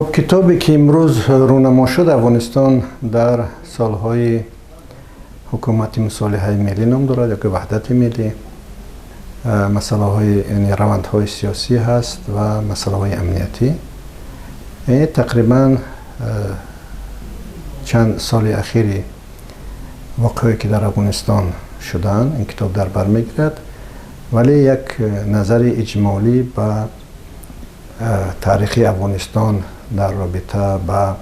Хуб, китобе ки имрӯз рӯнамо шуд, «Афғонистон дар солҳои ҳукумати мусолиҳаи миллӣ» ном дорад, ё ки ваҳдати миллӣ. Масъалаҳои, яъне равандҳои сиёсӣ ҳаст ва масъалаҳои амниятӣ. Тақрибан чанд соли ахири воқеое ки дар Афғонистон шудаанд, ин китоб дар бар мегирад, вале як назари иҷмолӣ ба таърихи Афғонистон дар робита ба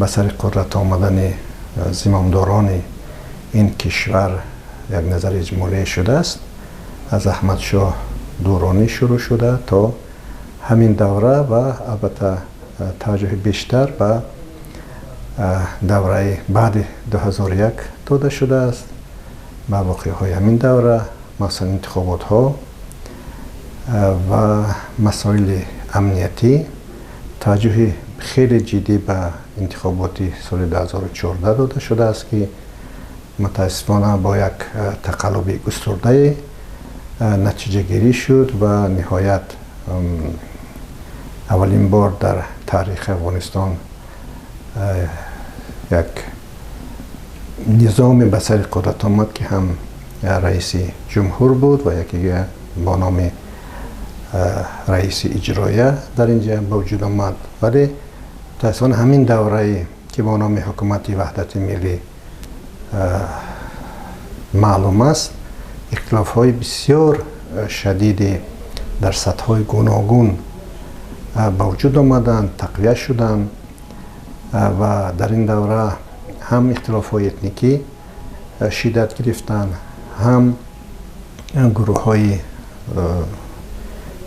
сари қудрат омадани зимомдорони ин кишвар як назари иҷмолӣ шудааст. Аз Аҳмадшоҳ Дуронӣ шурӯъ шуда то ҳамин давра ва албатта таваҷҷӯҳи бештар ба давраи баъди 2001 дода шудааст, ба воқеаҳои ҳамин давра, махсусан интихоботҳо ва масоили амниятӣ. Таваҷҷӯҳи хеле ҷиддӣ ба интихоботи соли 2014 дода шудааст, ки мутаассифона бо як тақаллуби густурдае натиҷагирӣ шуд ва ниҳоят аввалин бор дар таърихи Афғонистон як низоме ба сари қудрат омад, ки ҳам раиси ҷумҳур буд ва яке бо номи раиси иҷроия дар инҷа ба вуҷуд омад. Вале мутаассифона ҳамин даврае ки бо номи ҳукумати ваҳдати миллӣ маълум аст, ихтилофҳои бисёр шадиде дар сатҳҳои гуногун ба вуҷуд омаданд, тақвия шуданд ва дар ин давра ҳам ихтилофҳои этникӣ шиддат гирифтанд, ҳам гурӯҳҳои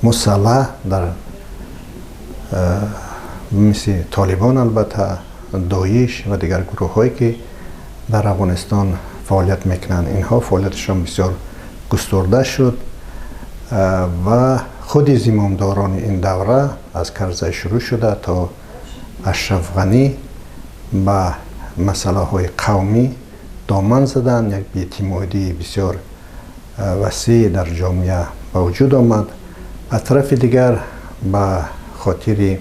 мусаллаҳ дар мисли Толибон, албатта Доиш ва дигар гурӯҳҳое ки дар Афғонистон фаъолият мекунанд, инҳо фаъолияташон бисёр густурда шуд ва худи зимомдорони ин давра аз Карзай шурӯъ шуда то Ашраф Ғанӣ ба масъалаҳои қавмӣ доман заданд. Як беэътимодии бисёр васеъ дар ҷомеа ба вуҷуд омад. Аз тарафи дигар, ба хотири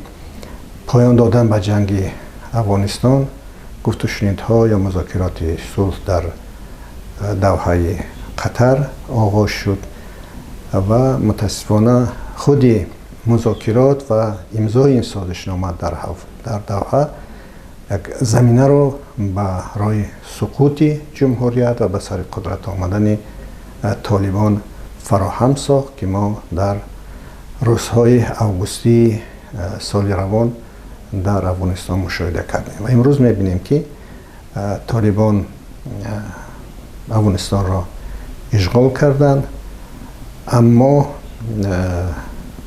поён додан ба ҷанги Афғонистон гуфтушунидҳо ё музокироти сулҳ дар Давҳаи Қатар оғоз шуд ва мутаассифона худи музокирот ва имзои ин созишнома дар Давҳа як заминаро барои суқути ҷумҳурият ва ба сари қудрат омадани Толибон фароҳам сохт, ки мо дар рӯзҳои августии соли равон дар Афғонистон мушоҳида кардем. Ва имрӯз мебинем, ки Толибон Афғонистонро ишғол карданд, аммо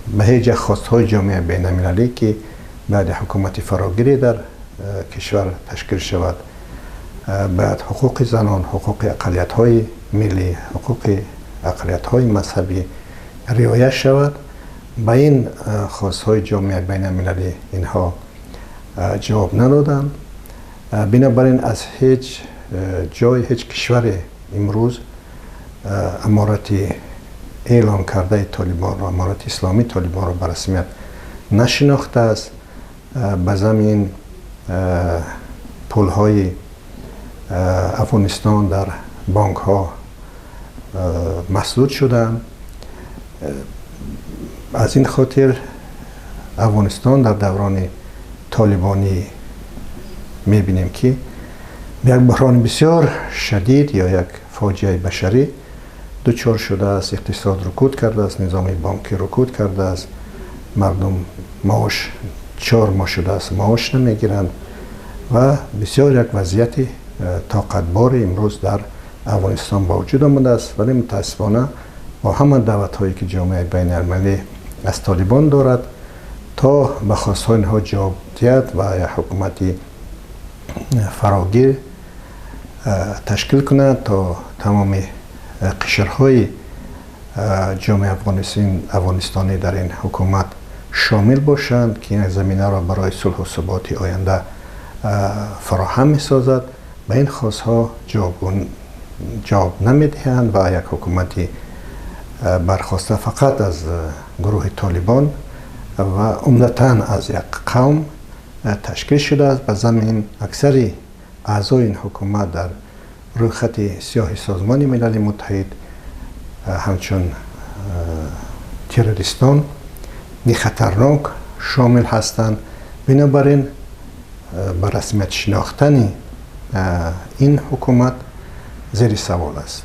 ба ҳеҷ як хостҳои ҷомеаи байналмилалӣ, ки баъди ҳукумати фарогирӣ дар кишвар ташкил шавад, бояд ҳуқуқи занон, ҳуқуқи ақаллиятҳои миллӣ, ҳуқуқи ақаллиятҳои мазҳабӣ риоя шавад, ба ин хостҳои ҷомеаи байналмилалӣ инҳо ҷавоб надоданд. Бинобар ин аз ҳеҷ ҷой, ҳеҷ кишваре имрӯз аморати эълон кардаи Толибонро, Аморати Исломии Толибонро ба расмият нашинохтааст. Ба замин пулҳои Афғонистон дар бонкҳо масдуд шуданд. Аз ин хотир Афғонистон дар даврони толибонӣ мебинем, ки як буҳрони бисёр шадид ё як фоҷиаи башарӣ дучор шудааст. Иқтисод рукуд кардааст, низоми бонкӣ рукуд кардааст, мардум маош 4 моҳ шудааст маош намегиранд ва бисёр як вазъияти тоқатбори имрӯз дар Афғонистон ба вуҷуд омадааст. Вале мутаассифона бо ҳама даъватҳое ки ҷомеаи байналмилалӣ аз Толибон дорад, то ба хостҳои инҳо ҷавоб диҳад ва як ҳукумати фарогир ташкил кунад, то тамоми қишрҳои ҷомеаи афғонистонӣ дар ин ҳукумат шомил бошанд, ки ин заминаро барои сулҳу суботи оянда фароҳам месозад, ба ин хостҳо ҷавоб намедиҳанд ва як ҳукумати бархоста фақат аз гурӯҳи Толибон ва умдатан аз як қавм ташкил шудааст. Ба замин аксари аъзои ин ҳукумат дар рӯйхати сиёҳи Созмони Милали Муттаҳид ҳамчун террористон хатарнок шомил ҳастанд. Бинобар ин ба расмият шинохтани ин ҳукумат зери савол аст.